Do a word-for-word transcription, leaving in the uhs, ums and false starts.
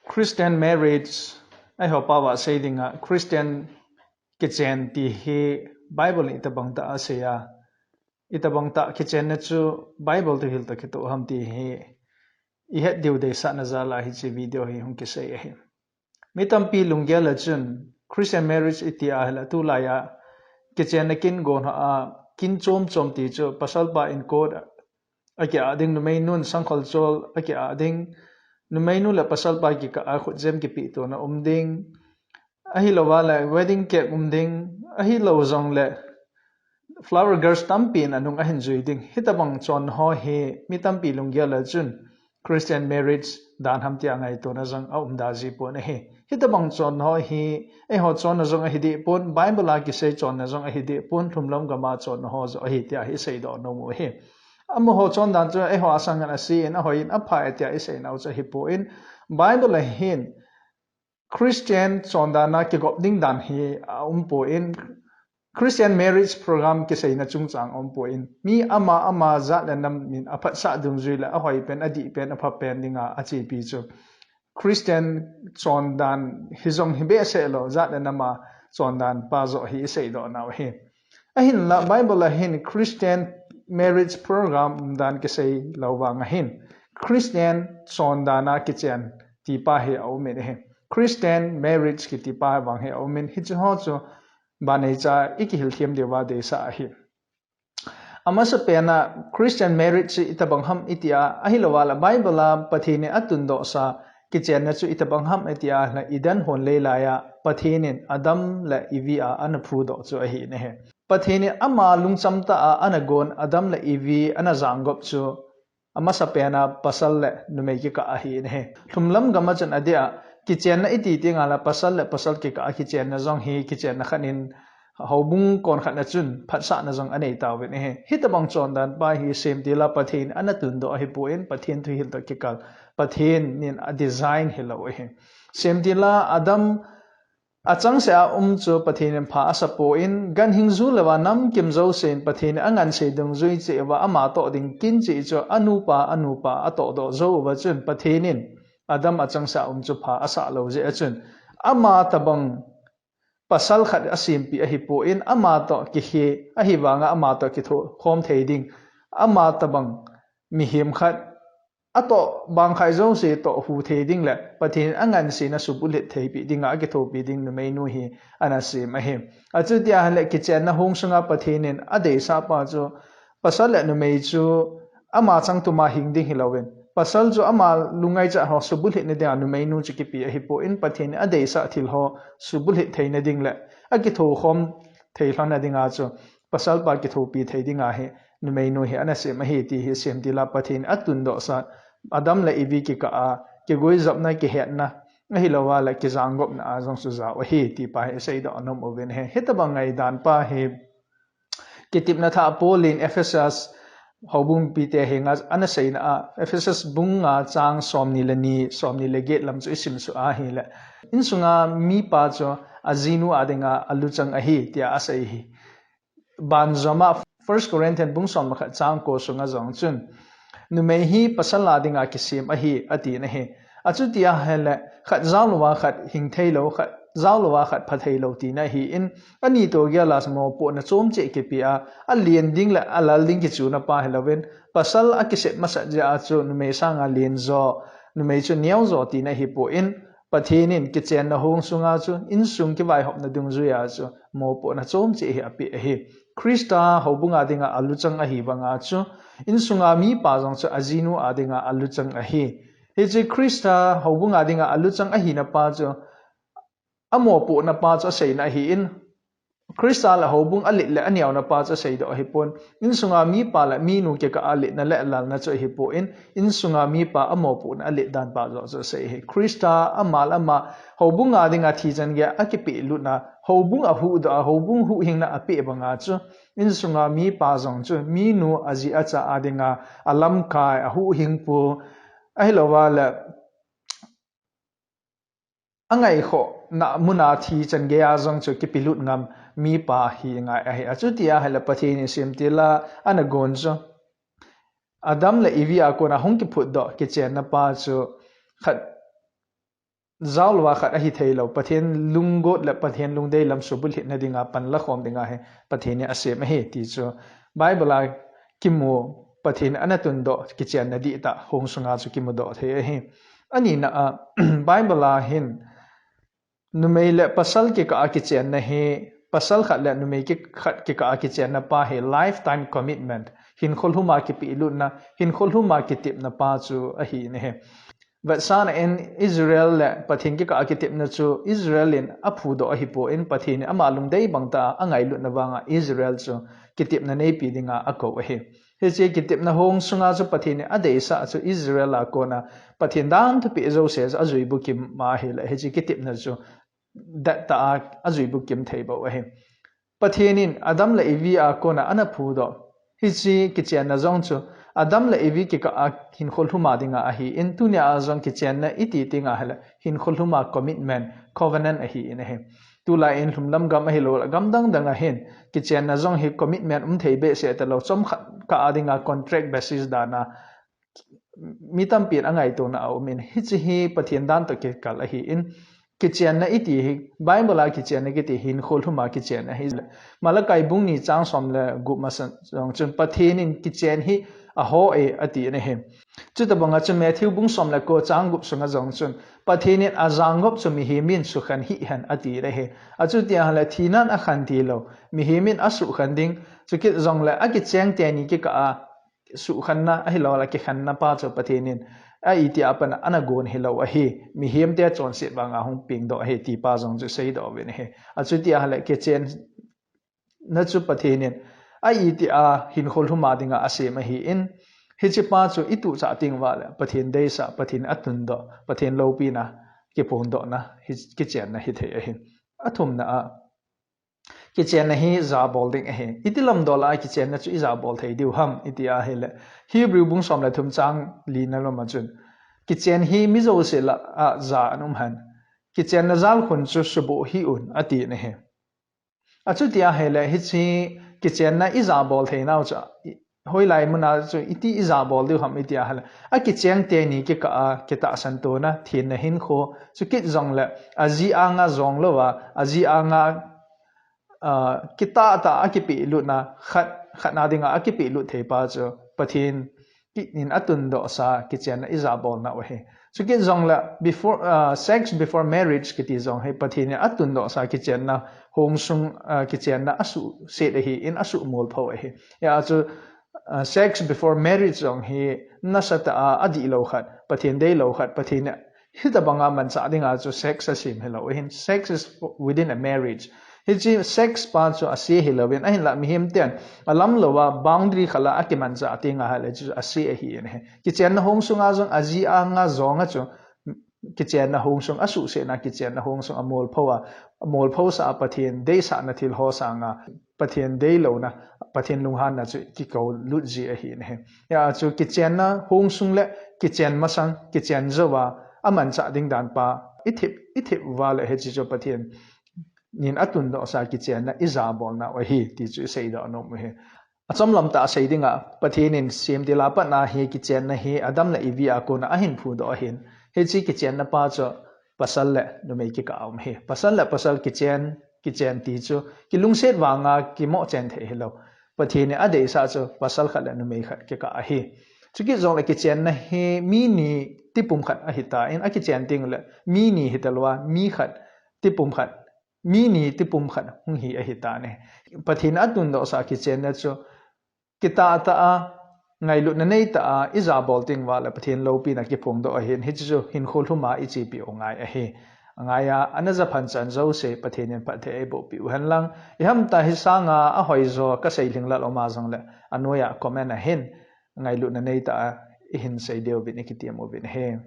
Christian marriage, eiho pao a sei dinga, Christian kichen ti hi Bible in itobang tah asei a, itobang tah kichenna chu Bible thuhil toh kitoh ham ti hi ihet diu deisahna jal a hiche video hi hung kisei ahi. Mi tampi lunggel a chun Christian marriage iti a hile tulai a kichenna kin gon ho a kin chom chom ti chu pasal pa in court a ki-ah ding, numeinun sangkhol chol a ki-ah ding, numeinu le pasal pa kikah a khutjem kipeh tona um ding, ahilouva le wedding cake um ding, ahilou jongle flower girls tampi in anung ahin jui ding. Hitobang chon ho hi mi tampi lunggel a chun Christian marriage dan ham tia ngaitona jong aum da ji pon ahi. Hitobang chon ho hi eiho chonna jong ahi deh pon, Bible a kisei chonna jong ahi deh pon, lhumlam gam a chonna ho jong ahi tia hi seidoh nom u ahi. Amaho chondan chu eiho a sangin ase in, ahoi in, apha e tia isei nau chu ahipon, Bible a hin Christian chondan a kigop ding dan hi aumpon, Christian marriage program kiseina chungchang aumpon, mi ama ama jat le nam in aphatsah dungjui le ahoi pen, adih pen, apha pen dinga achepi chu Christian chondan hijong hi behseh lou, jat le nam a chondan pa joh hi iseidoh nau ahi. Ahinla Bible a hin Christian marriage program umdan kisei lou vang a hin Christian chondan a kichen ti pa hi aum in ahi. Christian marriage kiti pa vang hi aum in, hiche ho chu banei cha ikihil them diuva deisah ahi. Amasapen a Christian marriage chu itobang ham iti a, ahilouva le Bible a Pathen in atundoh sa kichenna chu itobang ham iti a, le Eden hon leilai a Pathen in Adam le Evi a ana phudoh chu ahi in ahi. Pathen in ama lungcham tah a ana gon Adam le Evi ana janggop chu amasapen a pasal le numei kikah ahi in ahi. Lhumlam gam a chun adeh a kichenna iti teng le pasal le pasal kikah a kichenna jong hi kichenna khat in houbung kon khat na chun phatsahna jong anei tauvin ahi. Hitobang chondan pa hi semtil a Pathen ana tundoh ahipon, Pathen thuhil toh kikal, Pathen in adesign hilou ahi. Semtil a Adam achangseh a um chu Pathen in pha asapon, ganhing ju louva namkim jousen Pathen in angansei dungjui cheh uva ama toh ding kin cheh chu anupa, anupa atohdoh jou uva chun Pathen in Adam achangseh a um chu pha asah lou jeh a chun ama tobang pasal khat asempeh ahipon, ama toh kihe, ahivanga ama toh kithokhom thei ding, ama tobang mihem khat atoh bangkhai jouse toh hu thei ding le Pathen in angansena subulhit theipeh dinga akithopi ding numeinu hi ana sem ahi. Achuti ahile kichenna hung sunga Pathen in adeisah pa chu pasal le numei chu ama changtum a hing ding hilouvin, pasal chu ama lungngaichat ho subulhitna dinga numeinu chu kipe ahipon, Pathen in adeisah thil ho subulhit theina ding le akithokhom thei lhonna dinga chu pasal pa kithopi thei dinga hi numeinu hi ana sem ahi ti hi semtil a Pathen in atundoh sa Adam le Evi kikah a kiguijopna, kihetna, ahilouva le kijanggopna a jong chu jao ahi ti pa hi iseidoh nom uvin ahi. Hitobang ngaidan pa hi Kitepna thah Paul in Ephesus houbung mipite henga ana seina a, Ephesus bung nga chang somni le ni, somni le get lam chu isim suh ahile, insunga mipa chu ajinu a dinga aluchang ahi, tia asei hi. Banjom a First Corinthians bung som le khat chang ko sunga jong chun, numei hi pasal a dinga kisem ahi, ati na hi. Achuti ahile, khat jao louva khat hing thei lou, khat jao louva khat pha thei lou tina ahin, ani toh gel a mopohna chom cheh kipe a, alen ding le alal ding kichuna pa hilouvin, pasal akisep masat jeh a chu numei sanga len jo, numei chu neo jo tina ahipon, Pathen in kichenna hung sunga chu insung kivaihopna dungjui a chu mopohna chom cheh hi apeh ahi. Christa houbung a dinga aluchang ahi vanga chu, insunga mipa jong chu ajinu a dinga aluchang ahi. Hiche Christa houbung a dinga aluchang ahina pa chu, amopohna pa chu aseina ahin, Christa le houbung alet le aneona pa chu aseidoh ahipon, insunga mipa le minu kikah a letna le alalna chu ahipon, insunga mipa amopohna alet dan pa joh chu asei ahi. Christa amal ama houbung a dinga thi chan gei a akipeh lutna, houbung ahuhdoh a, houbung huhhingna apeh banga chu, insunga mipa jong chu minu aji acha a dinga alamkai, ahuhhingpu, ahilouva le angaikhohna muna thi chan gei a jong chu kipelut ngam mipa hi ngai ahi. Achuti ahile Pathen in semtil a ana gon chu Adam le Evi a kona hung kiphutdoh kichenna pa chu khat jao louva khat ahi thei lou. Pathen lunggot le Pathen lungdei lam subulhit na dinga pan lakhom dinga hi Pathen in asem ahi ti chu Bible a kimu, Pathen ana tundoh kichenna dihtah hong sunga chu kimudoh thei ahi. Anina a Bible a hin numei le pasal kikah a kichenna hi, pasal khat le numei ki-, khat kikah a kichenna pa hi lifetime commitment, hinkho lhuma kipehlutna, hinkho lhuma kitepna pa chu ahi in ahi. Vetsahna in Israel le Pathen kikah a kitepna chu Israel in aphudoh ahipon Pathen in ama lungdei bang tah a angailutna vanga Israel chu kitepna neipi dinga akou ahi. Hiche kitepna hong sunga chu Pathen in adeisah chu Israel a kona Pathen dan thupeh jouse chu ajui bukim ahile hiche kitepna chu dettah a ajui bukim thei bou ahi. Pathen in Adam le Evi a kona ana phudoh hiche kichenna jong chu Adam le Evi kikah a hinkho lhuma dinga ahi in, tunia jong kichenna iti tenga hile hinkho lhuma commitment, covenant ahi in ahi. Tulai in lhumlam gam ahilou le gam dang dang a hin kichenna jong hi commitment um thei behseh talou, chomkhat kah a dinga contract basis dan a mi tampin angaitona aum in, hiche hi Pathen dan toh kikal ahi in, kichenna iti hi, Bible a kichenna kiti hinkho lhuma kichenna ahi. Malachi bung ni chang som le gup masa jong chun Pathen in kichen hi aho e ati in ahi. Chutobanga chun Matthew bung som le ko chang gup sunga jong chun Pathen in ajangop chu mihem in sukhen hih hen ati in ahi. Achuti ahile thinan akhen tilou, mihem in asukhen ding, chukit jongle akicheng teni kikah a sukhenna ahilou le kikhenna pa chu Pathen in a itia pat a ana gon hilou ahi, mihem te chonset vanga hung pengdoh ahi ti pa jong chu seidoh uvin ahi. Achuti ahile kichenna chu Pathen in a itia hinkho lhuma dinga asem ahi in, hiche pa chu ituhchah teng uva le Pathen deisah, Pathen atundoh, Pathen loupina kiphongdohna hi kichenna hithei ahi. Athumna a kichenna hi jabol ding ahi. Iti lamdol a kichenna chu ijabol thei diu ham iti ahile, Hebrew bung som le thum chang lina lama chun, kichen hi mi jouse lah a ja ana um hen, kichenna jalkhun chu suboh hih un ati in ahi. Achuti ahile hiche kichenna ijabol theinau chu hoilai muna chu iti ijabol diu ham iti ahile, akicheng teni kikah a kitahsan tona thenna hinkho, chukit jongle aji anga jong louva, aji anga, ah, kitahtah a kipehlutna, khat, khatna dinga akipehlut thei pa chu Pathen in atundohsa kichenna ijabolnau ahi. Chukit jongle before, ah, sex before marriage kiti jong hi Pathen in atundohsa kichenna hong sung, ah, kichenna asuhset ahi in asuhmolpho ahi. Hia chu, ah, sex before marriage jong hi nasatah a adihlou khat, Pathen deilou khat, Pathen in hitobanga manchah dinga chu sex asem hilou ahin, sex is within a marriage. Hiche sex pa chu ase hilouvin, ahinlah mihem ten alamlouva boundary khat lah a akimanchah tenga hile chu ase ahi in ahi. Kichenna hong sunga jong aji anga jonga chu kichenna hong sung asuhsetna, kichenna hong sung amolpho a, amolphosah a Pathen deisahna thil ho sanga Pathen deilouna, Pathen lunghanna chu kikoulut ji ahi in ahi. Hia chu kichenna hong sung le kichen masang, kichen jouva amanchah ding dan pa ithep, ithep uva le hiche chu Pathen in atundohsa kichenna ijabolnau ahi ti chu iseidoh nom u ahi. Achomlam tah a sei dinga, Pathen in semtila pat a hi kichenna hi Adam le Evi a kona ahin phudoh ahin, hiche kichenna pa chu pasal le numei kikah a um ahi. Pasal le pasal kichen, kichen ti chu kilungset vanga kimoh chen thei hilou. Pathen in adeisah chu pasal khat le numei khat kikah ahi. Chukit jongle kichenna hi mi ni tipum khat ahitan, akichen tengle mi ni hitalouva, mi khat tipum khat, mi ni tipum khat hung hi ahitan ahi. Pathen in atundohsa kichenna chu kitahtah a, ngailutna neitah a ijabol teng uva le Pathen loupina kiphongdoh ahin, hiche chu hinkho lhuma ichepi u ngai ahi. Angai a, ana japhan chan jouse Pathen in phatthei eibohpeh u henlang, ihamtah hi sanga ahoijo kasei lhinglel uma jongle, anoiya comment a hin ngailutna neitah a ihin sei diuvin ikitem uvin ahi.